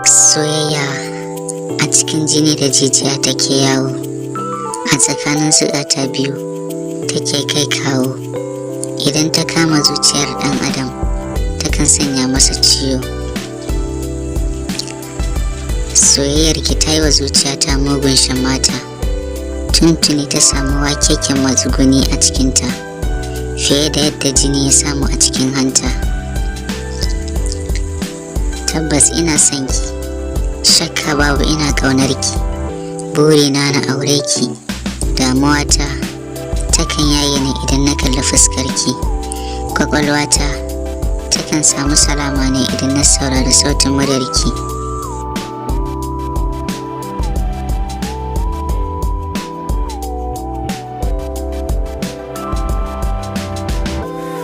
Soyayya a cikin jini da jijiya take yawo, a tsakanin zukata biyu take kai kawo. Idan ta kama zuciyar ɗan adam, takan sanya masa ciwo. Soyayyarki ta yi wa zuciyata mugun shamata. Tuntuni ta samu wakeken matsuguni a cikinta, fiye da yadda jini ya samu a cikin hanta. Tabbas ina son ki, shakka babu ina ƙaunar ki. Burina na aure ki, damuwata takan yaye ni idan na kalli fuskarki. Kwakwalwata takan samu salama ne idan na saurari sautin muryarki.